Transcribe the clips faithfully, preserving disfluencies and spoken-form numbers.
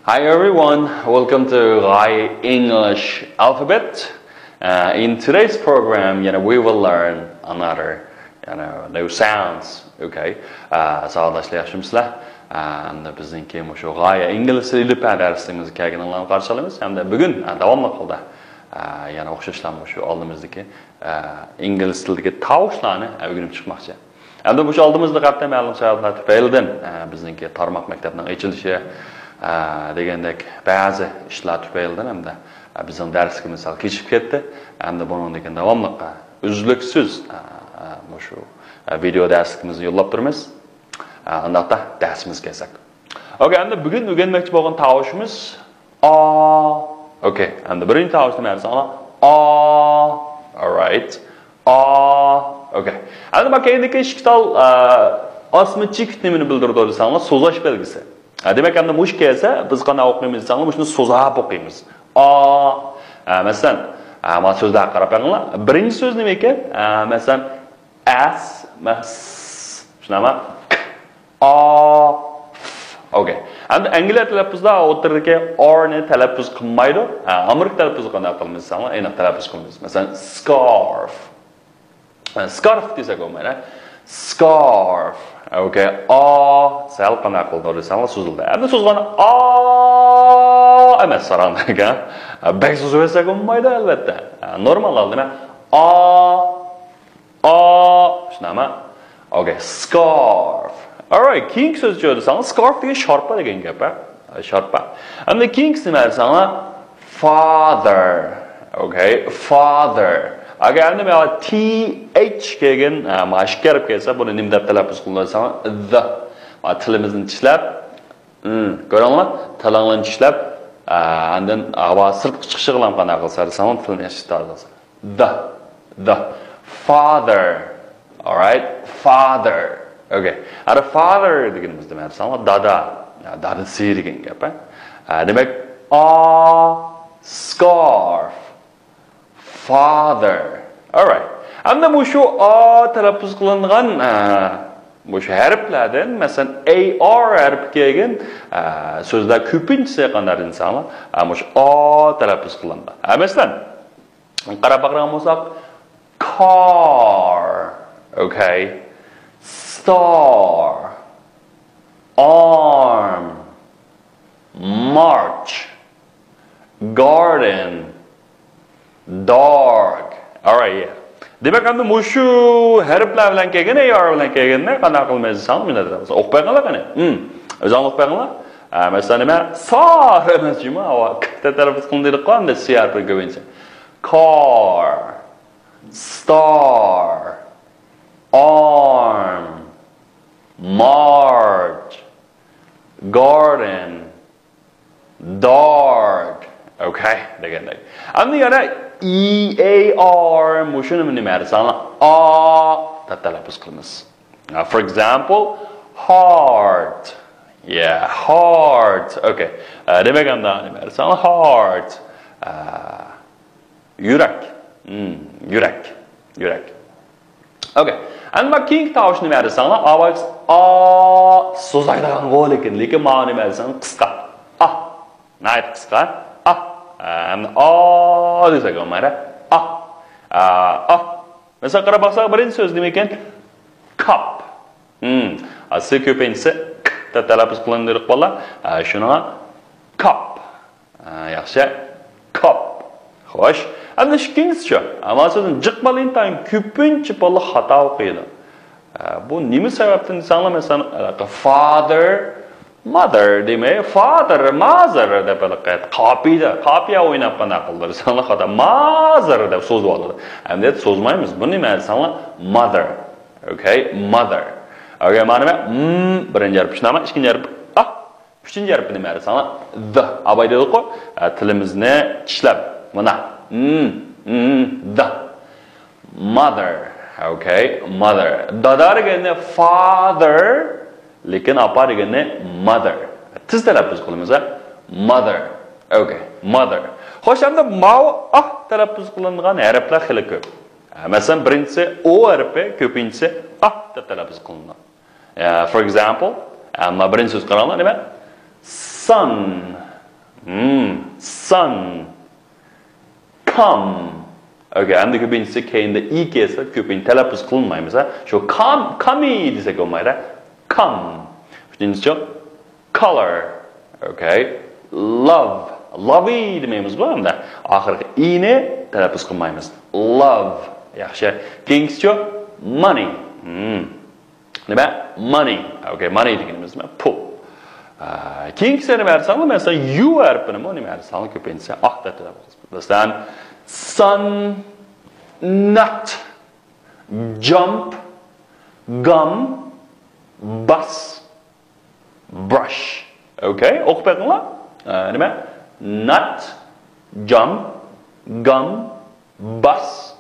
Hi everyone, welcome to Gai English Alphabet. Uh, in today's program, you know, we will learn another, you know, new sounds. Okay. Uh, ساۋاقداشلار، ياخشىمۇسىلەر؟ ئەمدى بىزنىڭكى مۇشۇ غايە ئىنگلىز تىلى ئەلىپبە دەرسىمىزگە كەلگىنىڭلارنى قارشى ئالىمىز. ھەمدە بۈگۈن، ئە، داۋاملىق ھالدا، ئە، يەنە ئوخشاشلا مۇشۇ ئالدىمىزدىكى، ئە، ئىنگلىز تىلىدىكى تاۋۇشلارنى، ئە، ئۆگىنىپ چىقماقچى. ئەمدى مۇشۇ ئالدىمىزدا ھەقىقەتەن مەلۇم سەۋەبلەر تۈپەيلىدىن، ئە، بىزنىڭكى تارماق مەكتەپنىڭ ئېچىلىشى، ئە، دېگەندەك بەزى ئىشلار تۈپەيلىدىن ھەمدە، ئە، بىزنىڭ دەرسلىكىمىز سەل كېچىكىپ كەتتى. ئەمدى بۇنىڭدىن كېيىن داۋاملىق، ئە، ئۈزلۈكسىز، ئە، ئە، مۇشۇ، ئە، ۋىدېئو دەرسلىكىمىزنى يوللاپ تۇرىمىز. ئە، ئۇنداقتا دەرسىمىزگە كەلسەك. ئوكەي، ئەمدى بۈگۈن ئۆگەنمەكچى بولغان تاۋۇشىمىز ئا. ئوكەي، ئەمدى بىرىنچى تاۋۇشنى مەن ساڭا ئا. Alright. ئا. ئوكەي. ئەمدى مانا كەينىدىكى ئىككى تال، ئە، ئاسما چېكىت نېمىنى بىلدۈرىدۇ دېسەڭلار، سوزاش بەلگىسى. ئە، دېمەك، ئەمدى مۇشۇ كەلسە، بىز قانداق ئوقۇيمىز دېسەڭلار، مۇشۇنى سوزاپ ئوقۇيمىز. ئا. ئە، مەسىلەن، ئە، مانا سۆزلەرگە قاراپ بېقىڭلار. بىرىنچى سۆز نېمە ئىكەن؟ ئە، مەسىلەن، ئەس، مەس. شۇنداقمۇ؟ ئا. ئوكەي. ئەمدى ئەنگلىيە تەلەپپۇزدا ئوتتۇرىدىكى ئارنى تەلەپپۇز قىلمايدۇ. ھە، ئامېرىكا تەلەپپۇزى قانداق قىلىمىز دېسەڭلار، ئېنىق تەلەپپۇز قىلىمىز. مەسىلەن، scarf. ھە، scarf دېسەك بولمايدۇ. Scarf. ئوكەي. ئا سەل قانداق قىلىدۇ دېسەڭلار، سوزۇلدى. ئەمدى سوزغاندا ئا ئەمەس، ساراڭدەك، ھە. بەك سوزۇۋەتسەك بولمايدۇ، ئەلۋەتتە. ھە، نورمال ھالدا نېمە؟ ئا. ئا، شۇنداقمۇ؟ ئوكەي، scarf. Alright، كېيىنكى سۆزچۇ دېسەڭلار، scarf دېگەن شارپا دېگەن گەپ، ھە؟ شارپا. ئەمدى كېيىنكىسى نېمە دېسەڭلار، father. ئوكەي، father. ئەگەر ئەمدى مانا th كەلگەن، ھە، مانا ئىككى ھەرپ كەلسە، بۇنى نېمە دەپ تەلەپپۇز قىلىدۇ دېسەڭلار، the. مانا تىلىمىزنى چىشلەپ، ھىم، كۆردۈڭلارمۇ؟ تىلىڭلارنى چىشلەپ، ئە، ئاندىن ھاۋا سىرتقا چىقىشىغىلا قانداق قىلسا دېسەڭلار، تىلنى ياشىتالىسا. The، the، father. Alright, father. ئوكەي. ئەمدى father دېگىنىمىز نېمە دېسەڭلار، دادا. يا، دادىسى دېگەن گەپ، ھە؟ ئە، دېمەك، a scarf. Father. Alright. ئەمدى مۇشۇ ئا تەلەپپۇز قىلىنغان، ئە، مۇشۇ ھەرپلەردىن، مەسىلەن، ئەي ئار ھەرپى كەلگەن، ئە، سۆزلەر كۆپىنچىسى قانداق دېسەڭلار، ئە، مۇشۇ ئا تەلەپپۇز قىلىنىدۇ. ئە، مەسىلەن، قاراپ باقىدىغان بولساق، car، ئوكەي، star، arm، march، garden، dark. Alright, yeah. دېمەك، ئەمدى مۇشۇ ھەرپلەر بىلەن كەلگەن، ئەي ئار بىلەن كەلگەندە قانداق قىلىمىز دېسەڭلار، مۇنداق دەيمىز. ئوقۇپ بېقىڭلار قېنى. ھىم. ئۆزۈڭلار ئوقۇپ بېقىڭلار. ئە، مەسىلەن، نېمە؟ سار ئەمەس جۇمۇ، ئاۋۇ، ك تەلەپپۇز قىلىنىدىغان، ئەمدى سى ھەرپى كۆپىنچە. Car، star، arm، march، garden، dark. ئوكەي، دېگەندەك. ئەمدى يەنە ئى ئەي ئار، مۇشۇنى نېمە دېسەڭلار، ئا دەپ تەلەپپۇز قىلىمىز. For example، heart. Yeah, heart. ئوكەي. ئە، دېمەك، ئەمدى نېمە دېسەڭلار، heart. ئە، يۈرەك. ھىم، يۈرەك. يۈرەك. ئوكەي. ئەمدى مانا كېيىنكى تاۋۇش نېمە دېسەڭلار، ئا، ئا سوزايدىغان بولىدىكەن، لېكىن مانا نېمە دېسەڭلار، قىسقا. ئا. ناھايىتى قىسقا. ئا. ئەمدى ئا دېسەك بولمايدۇ. ئا. ئا. ئا. مەسىلەن، قاراپ باقساق، بىرىنچى سۆز نېمە ئىكەن؟ Cup. ھىم. ئاساسىي كۆپىنچىسى ك دەپ تەلەپپۇز قىلىنىدۇ، بالىلار. ئا، شۇنىڭغا cup. ھە، ياخشى. Cup. خوش. ئەمدى ئىككىنچىسىچۇ؟ ئەمما سۆزنى جىق بالا ئىنتايىن كۆپىنچە بالا خاتا ئوقۇيدۇ. ھە، بۇ نېمە سەۋەبتىن دېسەڭلار، مەسىلەن، ھېلىقى father، mother دېمەي، father، mother دەپ ھېلىقى قاپىيە، قاپىيە ئويناپ قانداق قىلدى دېسەڭلار خاتا. Mother دەپ سوزۇۋالىدۇ. ئەمدى سوزمايمىز. بۇ نېمە دېسەڭلار، mother. ئوكەي، mother. ئوكەي، مانا نېمە؟ م، بىرىنچى ھەرپ، شۇنداقمۇ؟ ئىككىنچى ھەرپ، ئا. ئۈچىنچى ھەرپى نېمە دېسەڭلار؟ د. ئاباي دېدۇققۇ، ئە، تىلىمىزنى چىشلەپ. مانا. م، م، د. Mother. ئوكەي، mother. دادا دېگەننى father، لېكىن ئاپا دېگەننى mother. تېز تەلەپپۇز قىلىمىز، ھە؟ Mother. ئوكەي، mother. خوش، ئەمدى ماۋۇ ئا تەلەپپۇز قىلىنغان ھەرپلەر خېلى كۆپ. ئە، مەسىلەن، بىرىنچىسى ئو ھەرپى، كۆپىنچىسى ئا دەپ تەلەپپۇز قىلىنىدۇ. ئە، for example، ئەمما بىرىنچى سۆز قاراڭلار، نېمە؟ Son. Hmm. Sun. Come. Okay, ئەمدى كۆپىنچىسى كەينىدە ئى كەلسە، كۆپىنچە تەلەپپۇز قىلمايمىز، ھە؟ شۇ come، كامى دېسەك بولمايدۇ. Come. ئۈچىنچىسى color. Okay. Love. لوۋى دېمەيمىزغۇ ئەمدى. ئاخىرقى ئىنى تەلەپپۇز قىلمايمىز. Love. ياخشى. كېيىنكىسىچۇ؟ Money. Hmm. نېمە؟ Money. Okay، money دېگىنىمىز نېمە؟ پۇل. ئا، كېيىنكىسى نېمە دېسەڭلار، مەسىلەن، يۇ ھەرپىنىمۇ نېمە دېسەڭلار، كۆپىنچىسى ئاق دەپ تەلەپپۇز قىلىمىز. مەسىلەن، sun، nut، jump، gum، bus، brush. Okay، ئوقۇپ بېقىڭلار. ئا، نېمە؟ Nut، jump، gum، bus،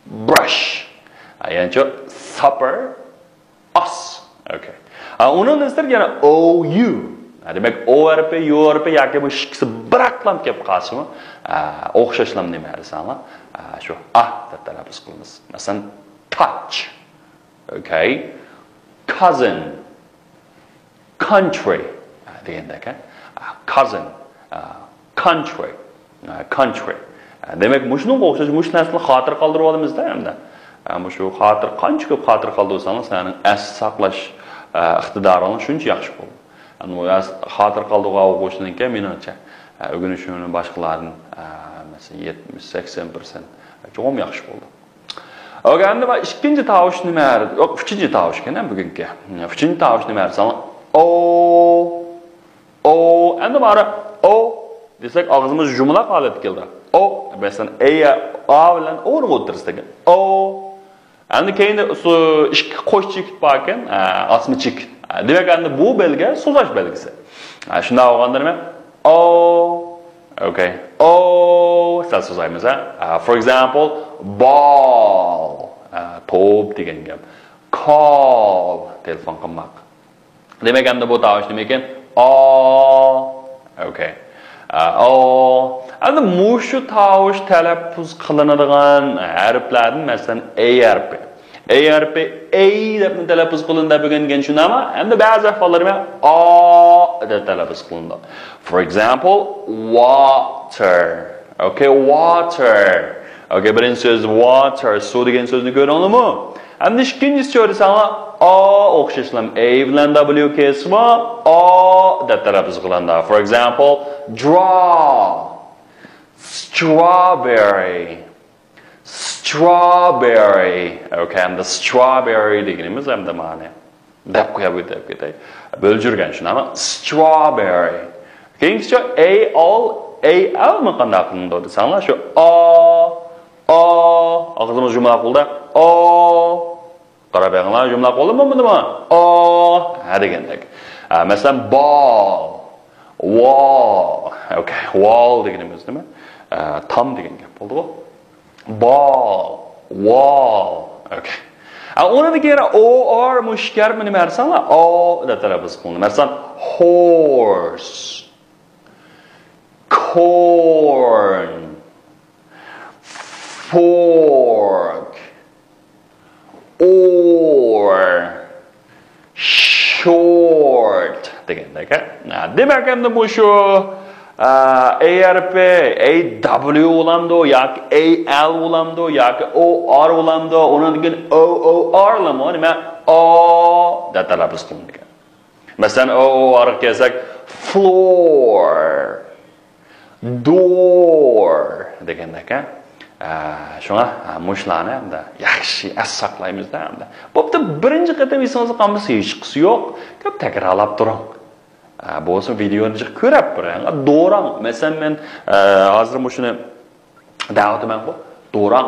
brush. ھە، يەنىچۇ؟ Supper، us. Okay. ھە، ئۇنىڭدىن سىرت يەنە ئو يۇ. ھە، دېمەك، ئو ھەرپى، يۇ ھەرپى ياكى بۇ ئىككىسى بىراقلام كەپ قالسىمۇ، ھە، ئوخشاشلام نېمە دېسەڭلار، ھە، شۇ ئا دەپ تەلەپپۇز قىلىمىز. مەسىلەن، touch. Okay. Cousin. Country دېگەندەك، ھە؟ Cousin، country، country. دېمەك، مۇشۇنىڭغا ئوخشاش مۇشۇ نەرسىلەرنى خاتىرە قالدۇرۇپ ئالىمىزدا ئەمدى. مۇشۇ خاتىرە، قانچە كۆپ خاتىرە قالدۇرساڭلار، سىلەرنىڭ ئەستە ساقلاش ئىقتىدارىڭلار شۇنچە ياخشى بولىدۇ. ئەمدى خاتىرە قالدۇرغان ئوقۇغۇچىنىڭكى مېنىڭچە ئۆگىنىشىنى باشقىلاردىن، مەسىلەن، يەتمىش، سەكسەن پىرسەنت چوقۇم ياخشى بولىدۇ. ئوكەي، ئەمدى مانا ئىككىنچى تاۋۇش نېمە؟ يوق، ئۈچىنچى تاۋۇش ئىكەن، ھە، بۈگۈنكى. ئۈچىنچى تاۋۇش نېمە دېسەڭ؟ ئو، ئو، ئەمدى مانا ئو دېسەك، ئاغزىمىز يۇمىلاق ھالەتكە كېلىدۇ. ئو، مەسىلەن، ئەي، ئا بىلەن ئونىڭ ئوتتۇرىسىدىكى ئو. ئەمدى كەينىدە ئىككى قوش چېكىت بار ئىكەن، ئاسما چېكىت. دېمەك، ئەمدى بۇ بەلگە سوزاش بەلگىسى. شۇنداق بولغاندا نېمە؟ ئو. ئوكەي. ئو، سەل سوزايمىز، ھە. For example، ball، توپ دېگەن گەپ. Call، تېلېفون قىلماق. دېمەك، ئەمدى بۇ تاۋۇش نېمە ئىكەن؟ ئا. ئوكەي. ئا، ئا. ئەمدى مۇشۇ تاۋۇش تەلەپپۇز قىلىنىدىغان ھەرپلەردىن، مەسىلەن، ئەي ھەرپى. ئەي ھەرپى ئەي دەپمۇ تەلەپپۇز قىلىنىدۇ بۈگۈنكى، شۇنداقمۇ؟ ئەمدى بەزى ئەھۋاللار مەن ئا دەپ تەلەپپۇز قىلىنىدۇ. For example، water. ئوكەي، water. ئوكەي، بىرىنچى سۆز water، سۇ دېگەن سۆزنى كۆردۈڭلارمۇ؟ ئەمدى ئىككىنچىسى كۆرسەڭلار، ئا ئوخشاشلام ئەي بىلەن دابليۇ كېلسىمۇ، ئا دەپ تەلەپپۇز قىلىنىدۇ. For example، draw، strawberry، strawberry. ئوكەي، ئەمدى strawberry دېگىنىمىز ئەمدى مانا دەپ قوياي، دەپ كېتەي. بۆلجۈرگەن، شۇنداقمۇ؟ Strawberry. كېيىنكىسى ئەي ئال، ئەي ئەلمۇ قانداق قىلىنىدۇ دېسەڭلار، شۇ ئا، ئا، ئاغزىمىز يۇمىلاق بولدى. ئا. قاراپ بېقىڭلار، يۇمىلاق بولدىمۇ، بولمىدىمۇ؟ ئا. ھە دېگەندەك. ئە، مەسىلەن، ball، wall. ئوكەي، wall دېگىنىمىز نېمە؟ ئە، تام دېگەن گەپ بولدىغۇ. Ball، wall. ئوكەي. ئە، ئۇنىڭدىن كېيىن ئو ئار مۇشۇ ھەرپنى نېمە دېسەڭلار؟ ئا دەپ تەلەپپۇز قىلىنىدۇ. مەسىلەن، horse، corn، fork، oar، short دېگەندەك، ھە؟ دېمەك، ئەمدى مۇشۇ، ئە، ئەي ھەرپى، ئەي دابليۇ بولامدۇ ياكى ئەي ئەل بولامدۇ ياكى ئو ئار بولامدۇ، ئۇنىڭدىن كېيىن ئو ئو ئار لىمۇ نېمە؟ ئا دەپ تەلەپپۇز قىلىنىدىكەن. مەسىلەن، ئو ئارغا كەلسەك، floor، door دېگەندەك، ھە؟ ئە، شۇڭا، ئە، مۇشۇلارنى ئەمدى ياخشى ئەس ساقلايمىز-دە ئەمدى. بوپتۇ، بىرىنچى قېتىم ئېسىڭىزدە قالمىسا ھېچقىسى يوق. كۆپ تەكرارلاپ تۇرۇڭ. ئە، بولسا ۋىدېئونى جىق كۆرۈپ بېرىڭ. دوراڭ. مەسىلەن، مەن، ئە، ھازىر مۇشۇنى دەۋاتىمەنغۇ، دوراڭ.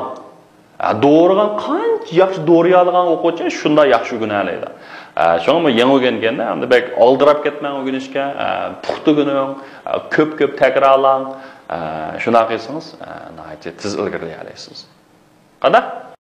ئە، دورىغان قانچە ياخشى دورىيالىغان ئوقۇغۇچى شۇنداق ياخشى ئۆگىنەلەيدۇ. ئە، شۇڭا يېڭى ئۆگەنگەندە ئەمدى بەك ئالدىراپ كەتمەڭ ئۆگىنىشكە، ئە، پۇختا ئۆگىنىڭ، ئە، كۆپ-كۆپ تەكرارلاڭ. ئە، شۇنداق قىلسىڭىز، ئە، ناھايىتى تېز ئىلگىرىلىيەلەيسىز. قانداق؟